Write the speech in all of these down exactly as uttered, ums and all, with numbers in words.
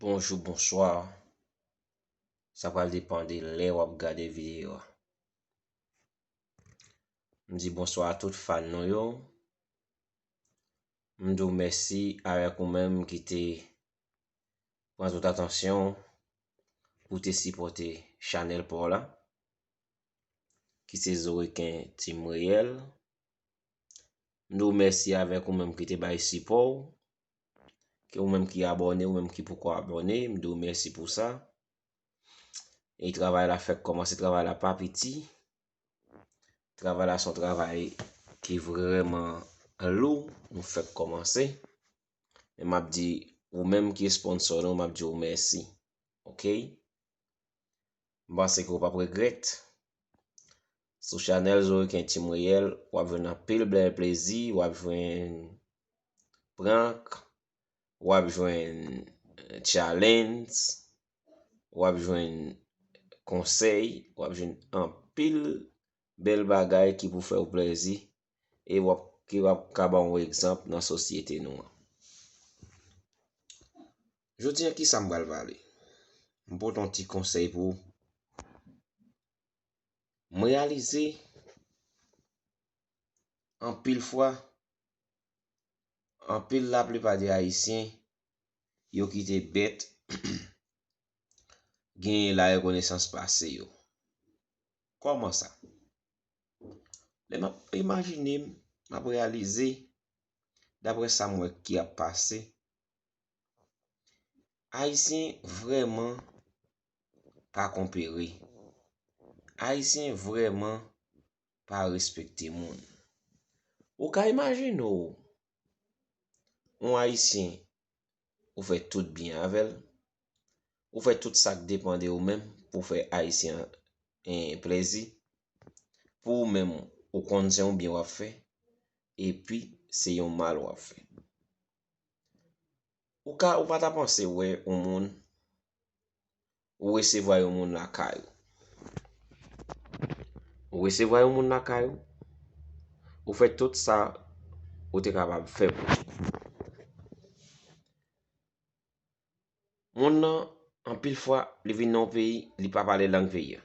Bonjou, bonswa. Sa pral depann de lè w ap gade videyo a. M di bonswa a tout fan nou yo. M di w mèsi avèk ou menm ki te pran tout atansyon pou te sipòte chanèl pa w la, ki se Zoriken Team Reyèl. M di w mèsi avèk ou menm ki te bay sipò w, ke ou menm ki abòne, ou menm ki poko abòne, m di w mèsi pou sa. E travay la fèk kòmanse, travay la pa piti. Travay la se yon travay ki vrèman lou, nou fèk kòmanse. Men m ap di, ou menm ki sponsor nou, m ap di w mèsi. Oke? M panse ke w p ap regrèt. Sou chanèl Zoriken Team Reyèl, w ap jwenn anpil bèl plezi, w ap jwenn prank, w ap jwenn challenge, w ap jwenn konsèy, w ap jwenn anpil bèl bagay ki pou fè w plezi e w ap, ki w ap ka ba w egzanp nan sosyete nou an. Jodi a, ki sa m pral pale? M pote yon ti konsèy pou ou. M reyalize, anpil fwa, anpil, laplipa de Ayisyen, yo kite bèt genyen larekonesans pase yo. Kòman sa? Lè m ap imajine m, m ap reyalize, daprè sa m wè ki ap pase, Ayisyen vrèman pa konpere. Ayisyen vrèman pa respekte moun. Ou ka imajine w, yon Ayisyen, ou fè tout byen avè l, ou fè tout sa k depann de ou menm pou w fè Ayisyen an, en, plezi, pou ou menm, ou konn se yon byen w ap fè, epi se yon mal w ap fè. Ou ka, ou pa ta panse wè yon moun, ou resevwa yon moun lakay ou. Ou resevwa yon moun lakay ou, ou fè tout sa ou te kapab fè pou li. Moun nan, anpil fwa, li vin nan yon peyi, li pa pale lang peyi a.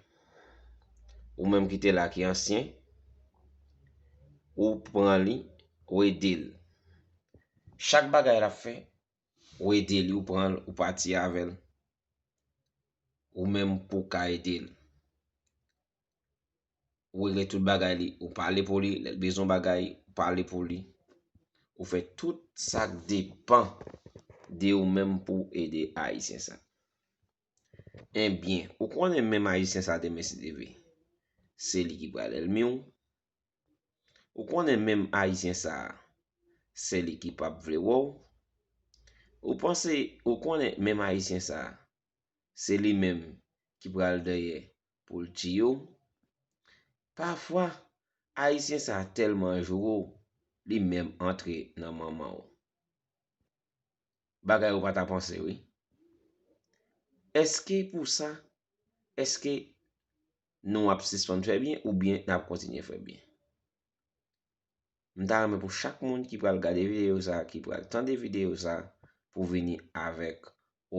Ou menm ki te la, ki ansyen, ou pran li, ou ede l. Chak bagay l ap fè, ou ede li, ou pran l, ou pati avè l. Ou menm pou w ka ede l. Ou regle tout bagay li, ou pale pou li, lè l bezwen bagay, ou pale pou li. Ou fè tout sa k depann de ou menm pou w ede Ayisyen sa. Ebyen, ou konnen menm Ayisyen sa, demen si Dye vle, se li ki pral ènmi w. Ou konnen menm Ayisyen sa, se li ki p ap vle wè w. Ou panse, ou konnen menm Ayisyen sa, se li menm ki pral dèyè pou l tiye w. Pafwa, Ayisyen sa tèlman joure w, li menm antre nan manman w. Bagay ou pa ta panse, wi. Èske pou sa, èske nou ap sispann fè byen oubyen n ap kontinye fè byen? M ta renmen pou chak moun ki pral gade videyo sa, ki pral tande videyo sa, pou vini avèk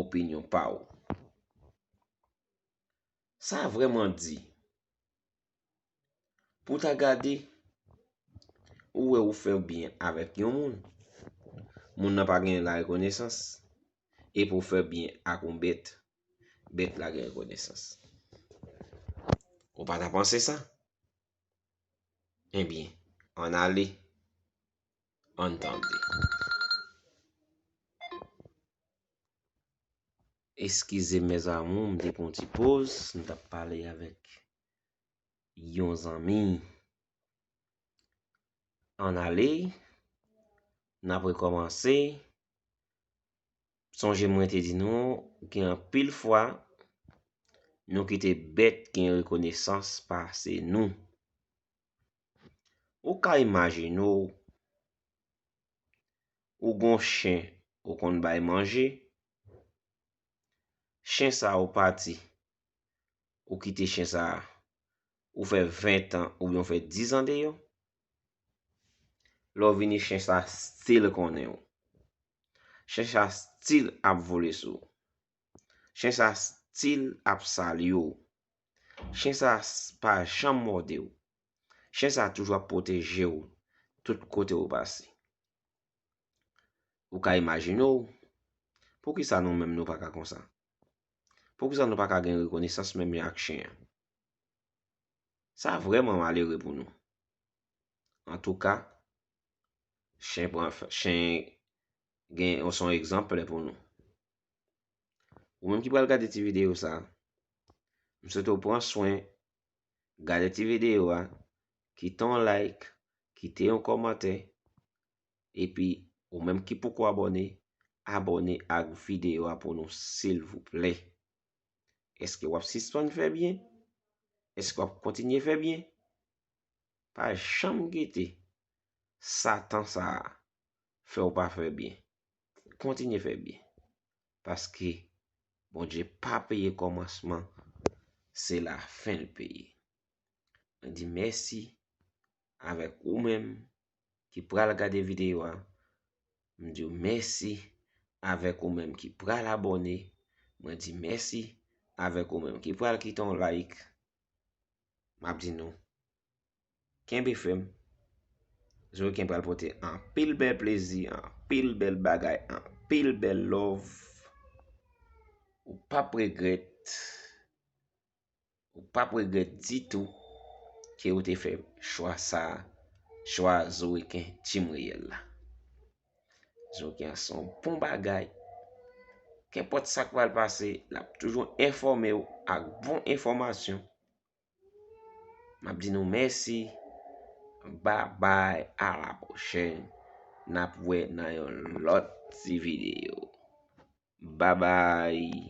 opinyon pa w. Sa vrèman di, pou w ta gade, ou wè ou fè byen avèk yon moun, moun nan pa gen larekonesans, epi w fè byen ak yon bèt, bèt la gen rekonesans. Ou pa ta panse sa? Ebyen, ann ale, ann tande. Eskize, mes amours, m te pran yon ti poz, m t ap pale avèk yon zanmi. Ann ale, n ap rekòmanse. Sonje mwen te di nou, gen anpil fwa, nou kite bèt gen rekonesans pase nou. Ou ka imajine w, ou gon chen ou konn bay manje, chen sa ou pati, ou kite chen sa, ou fè ven tan oubyen ou fè diz an deyò, lè w vini chen sa still konnen w. Chen sa still ap vole sou ou. Chen sa still ap salye w. Chen sa pa janm mòde w. Chen sa toujou ap pwoteje w tout kote w pase. Ou ka imajine w, poukisa nou menm nou pa ka konsa? Poukisa nou pa ka gen rekonesans menm jan ak chen an? Sa vrèman malere pou nou. Antouka, chen pran, chen gen, se yon egzanp pou nou. Ou menm ki pral gade ti videyo sa, m swete w pran swen, gade ti videyo a, kite yon like, kite yon kòmantè, epi ou menm ki poko abòne, abòne ak videyo a pou nou silvouplè. Èske w ap sispann fè byen? Èske w ap kontinye fè byen? Pa janm kite Satan sa a fè w pa fè byen. Kontinye fè byen. Paske Bondye pa peye kòmansman, se lafen l peye. Mwen di mèsi avèk ou menm ki pral gade videyo a. M di w mèsi avèk ou menm ki pral abòne. Mwen di mèsi avèk ou menm ki pral kite yon like. M ap di nou, kenbe fèm. Zoriken pral pote anpil bèl plezi, anpil bèl bagay, anpil bèl love. Ou p ap regrèt. Ou p ap regrèt ditou ke ou te fè chwa sa a, chwa Zoriken Jim Reyèl la. Zoriken an se yon bon bagay. Kenpòt sa k pral pase, l ap toujou enfòme w ak bon enfòmasyon. M ap di nou mèsi. Babay, a la pwochèn. N ap wè nan yon lòt ti videyo. Babay.